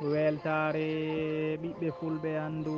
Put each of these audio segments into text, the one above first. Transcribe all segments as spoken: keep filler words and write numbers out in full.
Weltaare ɓiɓɓe fulɓe, anndu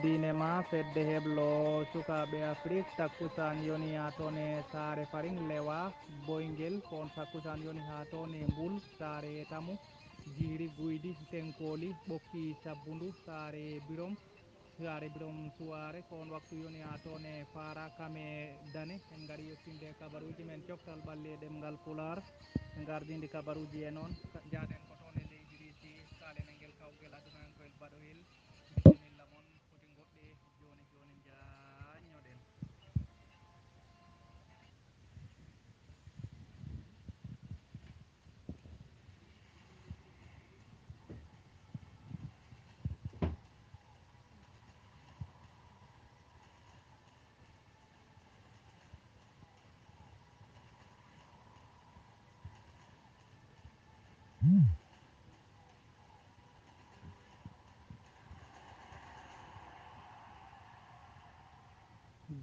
diine ma, fedde heblo sukaaɓe Afrik. Takkusaan yoni haa toon e saare Farin Lewa Boyngel, ko on takkusaan yoni haa toon e Mbul, saare Tamu, Jiiri, Guydi, Tenkooli, Ɓokki, Sabbundu, saare Birom, saare Birom Suwaare. Ko on waktu yoni haa toon e Faara Kame Dane. En ngari yettinde kabaruuji men coftal ɓalli e ɗemngal Pulaar, en ngardindi kabaruuji e noon. Ka-, njaaden ko toon e leydi Riisi, kaalen e ngel kawgel adunayankowel baɗoyel. Bisimilla mon, foti ngoɗɗe jooni jooni, njaanñoɗen.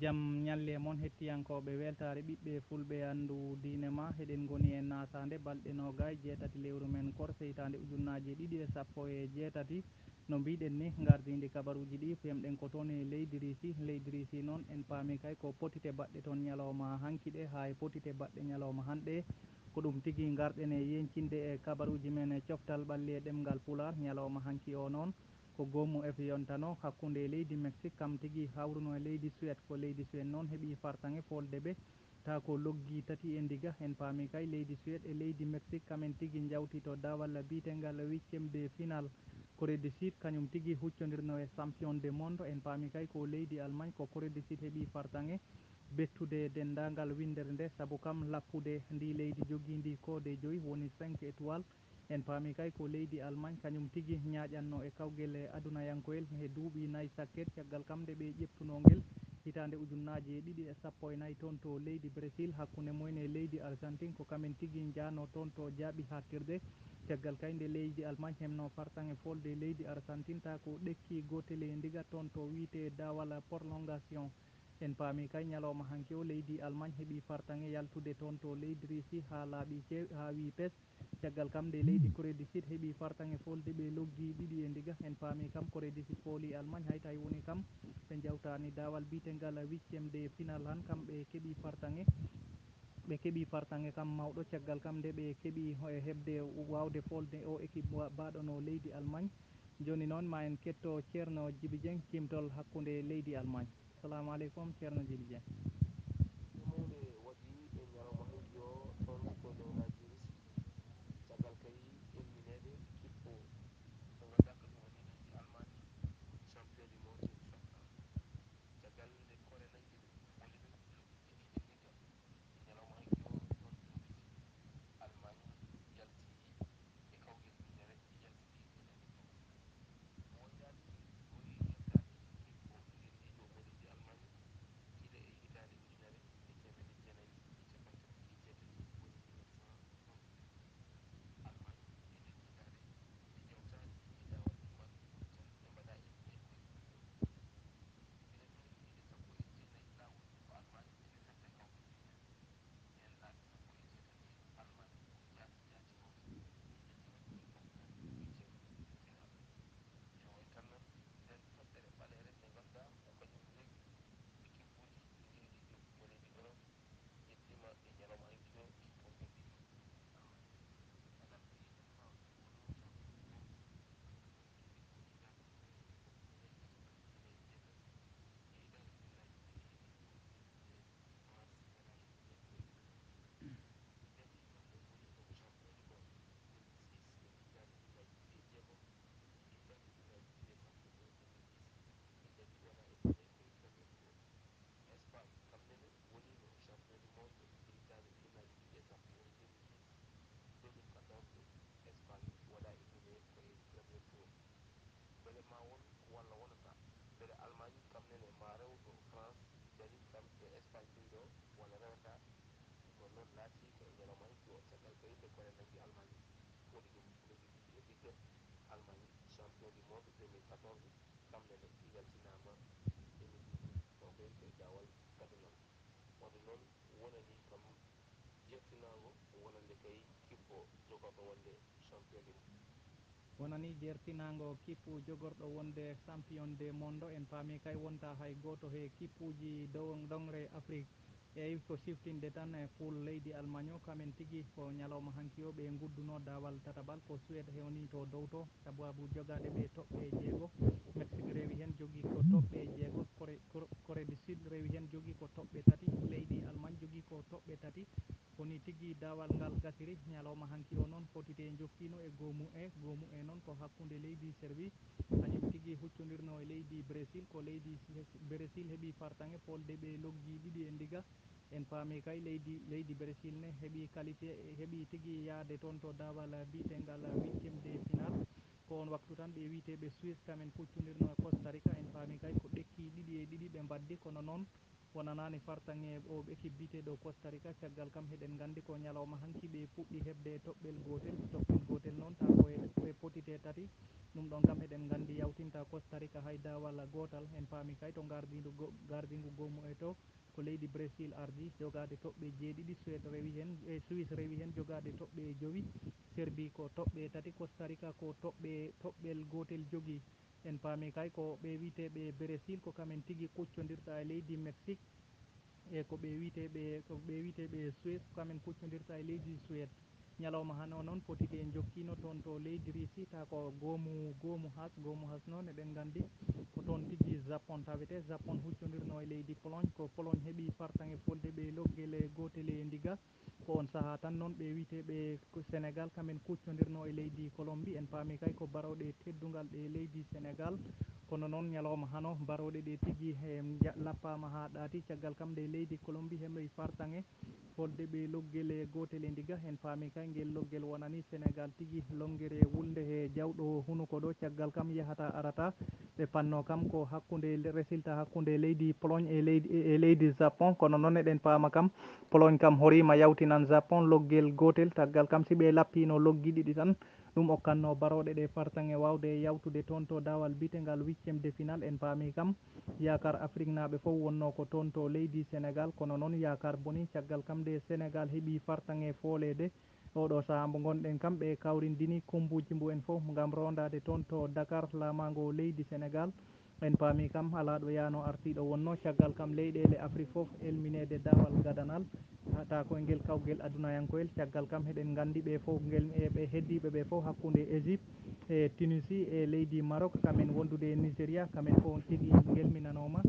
Jam ñalle e mon, hettiyankooɓe weltaare ɓiɓɓe fulɓe, anndu diine ma. Eɗen ngoni e naasaande balɗe noogay jeetati lewru men koor, seytaande ujunnaaje ɗiɗi e sappo e jeetati. No mbiɗen ni, ngardiindi kabaruuji ɗi, fiyamɗen ko toon e leydi Riisi. Leydi Riisi noon, en paami kay ko potite baɗɗe toon ñalawma hanki ɗe, haa e potite baɗɗe ñalawma hanɗe. Ko ɗum tigi ngarɗen e yeñcinde e kabaruuji men e coftal ɓalli e ɗemngal Pulaar. Ñalawma hanki o noon, ko goomu F yontano hakkunde leydi Mexique, kam tigi hawruno e leydi Suède. Ko leydi Suède noon heɓi fartaŋe folde ɓe, taa ko loggi tati e ndiga. En paami kay leydi Suède e leydi Mexique, kamen tigi njawti to daawal biyetengal huitième de finale. Corée du Sud, kañum tigi huccondirno e champion du monde. En paami kay ko leydi Allemagne, ko Corée du Sud heɓi fartaŋe bettude denndaangal winndere nde, sabu kam lappude ndi leydi jogiindi koode joyi, woni cinq étoiles. En paami kay ko leydi Allemagne, kañum tigi ñaaƴanno e kawgel e adunayankoyel he duuɓi nayi sakket, caggal kam nde ɓe ƴeftunoo ngel hitaande ujunnaaje ɗiɗi e sappo e nayi toon to leydi Brésil, hakkunde mumen e leydi Argentine, ko kamen tigi njaano toon to jaaɓi haaɗtirde. Caggal kay nde leydi Allemagne heɓno fartaŋe folde leydi Argentine, taa ko ɗekki gootel e ndiga toon to wiyetee daawal prolongation. En paami kay ñalawma hanki o, leydi Allemagne heɓi fartaŋe yaltude toon to leydi Riisi haa laaɓi keew-, haa wii pes. Caggal kam nde leydi Corée du Sud heɓi fartaŋe folde, ɓe loggi ɗiɗi e ndiga. En paami kam Corée du Sud fooli Allemagne, hay tawi woni kam ɓe njawtaani daawal biyetengal huitième de finale han, kam ɓe keɓi fartaŋe. Ɓe keɓi fartaŋe kam mawɗo, caggal kam nde ɓe keɓi ho-, e heɓde waawde folde o équipe wa-, baaɗo no leydi Allemagne. Jooni noon, ma en ketto Ceerno Jibi Jeŋ, cimtol hakkunde leydi Allemagne. Salaamu aleykum, Ceerno Jibi Jeŋ. Ɗum huunde waɗi e ñalawma hanki o toon ko newnaji Riisi. Caggal kay immineede kippo mo ngannduɗaa ko ɗum woni leydi Allemagne, champion du monde, inchallah. Caggal nde Corée nangi ɗum, woni ɗum loggi ɗiɗi e ndiga. E ñalawma hanki o toon to Riisi, Allemagne yalti e kawgel ujunere, yalti e ñande tati. Mo waynaani, woni yettaade kippo ngenndiijo mo leydi Allemagne, gila e hitaande ujunere e teemedde jeenayi e cappanɗe tati e jeetati, woni mille neuf cent soixante-dix-huit. Allemagne e nder hitaande nde ƴeewtaani e daawal maɓɓe, ɓe mbaɗaa e ɓe koye ɓurɗo. Gila ɗum, ɓiɓɓe sappo e jeenayi laawol ko Allemagne e nder hetta kawgel ujunere. Nden laabi sappo e jeetati Allemagne jaati jaati o. Ɓe ƴeewa ɗum e nder huitième de finale. Ene wayi tan noon, nden toɓɓere ɓaleere nde ngannduɗaa ko kañum rewi kippuuji ngenndiijo mo leydi Europe, yettiima e ñalawma hanki o, kippo ngenndiijo Allemagne. Caggal ko yiɗen ɓaawo ɗum, woni champion du monde, keɓi ko hitaande ujunere e teemedde jeetati e cappanɗe jeenayi e jeetati, e hitaande ujunnaaji ɗiɗi e joy, e mars, February, e February. Ɓe kadi kamɓe ngoni ko champion du monde deux mille six, e hitaande ujunnaaji ɗiɗi e jeego, e hitaande ujunnaaji ɗiɗi e sappo e ɗiɗi, deux mille dix. Ɓe kadi wona e ɗum ko e premier tour. Espagne, kam nene woniino champion du monde e hitaande ujunnaaji ɗiɗi e sappo e joy, deux mille dix, deux mille quatorze, Espagne waɗa éliminé ko e premier tour. Mbele ma won walla wonata? Mbele Allemagne kam nene ma rew ɗo France dari kam e Espagne ɗum ɗo, walla rewata? Ɗum ɗon noon laati ko e ñalawma hanki o, caggal kay nde Corée nangi Allemagne, waɗi ɗum loggi ɗiɗi e ndiga. Allemagne, champion du monde deux mille quatorze, kam nene yaltinaama e loggi ɗiɗi, taw kay ko e daawal gadunal. Wonde noon, wonani kam jeertinaango wonande kay kippo jogorɗo wonde champion du monde. Wonani jertinaango kippu jogorɗo wonde champion de mondo. En paami kay wonta hay gooto he kippuuji dow doŋre Afrik. Eyi, ko siftinde tan e pool leydi Almaño, kamen tigi ko ñalawma hanki o ɓe ngudduno daawal tatabal, ko Suède hewni to dow to, sababu jogaade ɓe toɓɓe jeego. Mexique rewi heen, jogii ko toɓɓe jeego. Kore, Kore, Corée du Sud rewi heen, jogii ko toɓɓe tati. Leydi Almañ jogii ko toɓɓe tati. Ko ni tigi daawal ngal gasiri. Ñalawma hanki o noon, potite jokkiino e goomu E. Goomu E noon ko hakkunde leydi Serbi, kañum tigi huccondirno e leydi Brésil. Ko leydi Brésil heɓi fartaŋe folde ɓe loggi ɗiɗi e ndiga. En paami kay leydi, leydi Brésil ne heɓi qualifié, heɓi tigi yaade toon to daawal biyetengal huitième de finale. Ko on waktu tan ɓe wiyeteeɓe Suisse, kamen kuccondirno e Costa Rica. En paami kay ko ɗekki ɗiɗi e ɗiɗi ɓe mbaddi, kono noon wonanaani fartaŋe o équipe biyeteeɗo Costa Rica. Caggal kam, heɗen nganndi ko ñalawma hanki ɓe puɗɗi heɓde toɓɓel gootel. Toɓɓel gootel noon, taa ko e, ko e potite tati. Ɗum ɗoon kam, heɗen nganndi yawtinta Costa Rica hay daawal gootal. En paami kay to ngardiindu go-, ngardiingu goomu E to, ko leydi Brésil ardi jogaade toɓɓe jeeɗiɗi. Suède rewi heen, e Suisse rewi heen jogaade toɓɓe jowi. Serbi ko toɓɓe tati. Costa Rica ko toɓɓe, toɓɓel gootel jogii. En paami kay ko ɓe wiyeteeɓe Brésil, ko kamen tigi kuccondirta e leydi Mexique. E ko ɓe wiyeteeɓe, ko ɓe wiyeteeɓe Suisse, ko kamen kuccondirta e leydi Suède. Ñalawma hano noon, potite jokkiino toon to leydi Russie, taa ko goomu, goomu Has, goomu Has noon eɗen nganndi ko toon tigi Japon tawetee. Japon huccondirno e leydi Pologne, ko Pologne heɓi fartaŋe folde ɓe loggel gootel e ndiga. Ko on sahaa tan noon ɓe wiyeteeɓe ko Senegal, kamen kuccondirno e leydi Colombie. En paami kay ko barooɗe teddungal ɗe leydi Senegal. Kono noon ñalawma hano, barooɗe ɗe tigi he nja-, lappaama haa ɗaati. Caggal kam nde leydi Colombie heɓi fartaŋe folde ɓe loggel e gootel e ndiga. En paami kay ngel loggel wonani Senegal tigi lonngere wulnde he jawɗo hunuko ɗo. Caggal kam yahata arata. Ɓe panno kam ko hakkunde, résultat hakkunde leydi Pologne e leydi, e leydi Japon. Kono noon eɗen paama kam, Pologne kam horiima yawtinan Japon loggel gootel. Caggal kam, si ɓe lappiino loggi ɗiɗi tan, ɗum okkanno barooɗe ɗe fartaŋe waawde yawtude toon to daawal biyetengal huitième de finale. En paami kam, yaakaar Afriknaaɓe fof wonno ko toon to leydi Senegal, kono noon yaakaar boni. Caggal kam, nde Senegal heɓi fartaŋe fooleede, oɗo sahaa mbo ngonɗen kam, ɓe kawrindini kumbuuji mum en fof ngam roondaade toon to Dakar, laamaango leydi Senegal. En paami kam, alaa ɗo yaano artiiɗo wonno. Caggal kam, leyɗeele Afrik fof elmineede daawal gadanal. Taa ko e ngel kawgel adunayankoyel. Caggal kam, heɗen nganndi ɓe fof ngel, e ɓe heddiiɓe ɓe fof hakkunde Égypte e Tunisie e leydi Maroc, kamen wondude e Nigeria, kamen fof tigi ngelminanooma.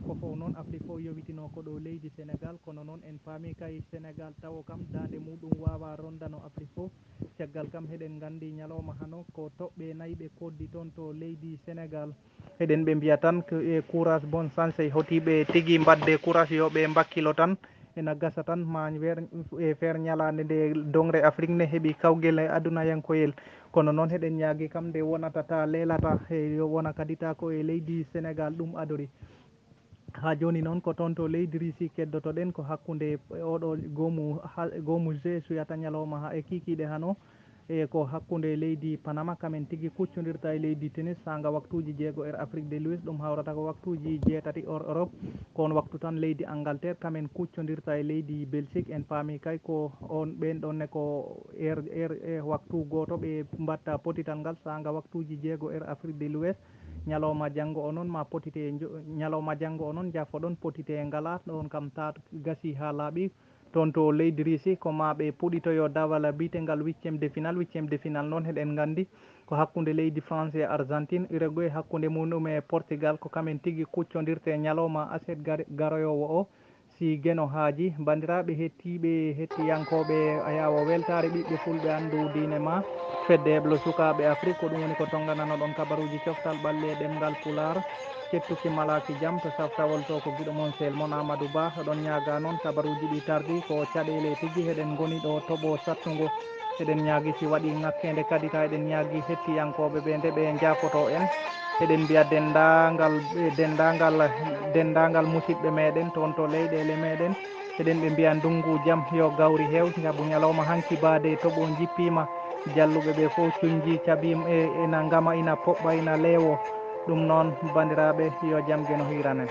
Ko fof noon, Afrik fof yowitino ko ɗo leydi Senegal, kono noon en paami kay Senegal tawo kam daande muɗum waawa rondano Afrik fof. Caggal kam, heɗen nganndi ñalawma hano ko toɓɓe nayi ɓe koddi toon to leydi Senegal. Eɗen ɓe mbiya tan ko e courage, bonne chance, e hotiiɓe tigi mbaɗde courage, yo ɓe mbakkilo tan. Ena gasa tan ma weer, e feer ñalaande nde doŋre Afrik ne heɓi kawgel e adunayankoyel. Kono noon eɗen ñaagi kam nde wonata ta leelata, e yo wona kadi ta ko e leydi Senegal ɗum adori. Haa jooni noon ko toon to leydi Russie keddotoɗen, ko hakkunde oɗo goomu, ha-, goomu G suyata ñalawma ha e kiikiiɗe hano. E ko hakkunde leydi Panama, kamen tigi kuccondirta e leydi Tunis, saanga waktuuji jeego heure Afrique de l'Ouest, ɗum hawrata ko waktuuji jeetati heure Europe. Ko on waktu tan leydi Angleterre, kamen kuccondirta e leydi Belgique. En paami kay ko on, ɓeen ɗoon ne ko heure, heure, e waktu gooto ɓe mbatta potital ngal, saanga waktuuji jeego heure Afrique de l'Ouest. Ñalawma janngo o noon ma potite njo-, ñalawma janngo o noon, jaafoɗon, potite ngalaa, ɗoon kam ta gasi haa laaɓi. Toon to leydi Russie, ko ma ɓe puɗitoyo dawal biyetengal huitième de finale. Huitième de finale noon, heɗen nganndi ko hakkunde leydi France e Argentine, Uruguay hakkunde mum e Portugal, ko kamen tigi kuccondirte ñalawma aset gar-, garoyoowo o. Si Geno haaji, banndiraaɓe hettiiɓe, hettiyankooɓe Ayaawo Weltaare, ɓiɓɓe Fulɓe, Anndu Diine Ma, Fedde Heblo Sukaaɓe Afrik, ko ɗum woni ko tonngananoɗon kabaruuji coftal ɓalli e ɗemngal Pulaar. Kettuki malaaki jam to saftawol to, ko giɗo mon, sehil mon Amadou Ba. Oɗon ñaaga noon kabaruuji ɗi tardi, ko caɗeele tigi, heɗen ngoni ɗo toɓo sattungo. Eɗen ñaagi si waɗi ŋakkeende kadi, ta eɗen ñaagi hettiyankooɓe ɓe nde ɓe njaafoto en. Eɗen mbiya denndaangal, denndaangal, denndaangal musidɓe meɗen toon to leyɗeele meɗen. Eɗen ɓe mbiya ndunngu jam yo gawri heew, sabu ñalawma hanki baade toɓo jippiima. Jalluɓe ɓe fof cuñji cabiim e, ina ngama, ina poɓɓa, ina leewo. Ɗum noon, banndiraaɓe, yo jam Geno hiiran en.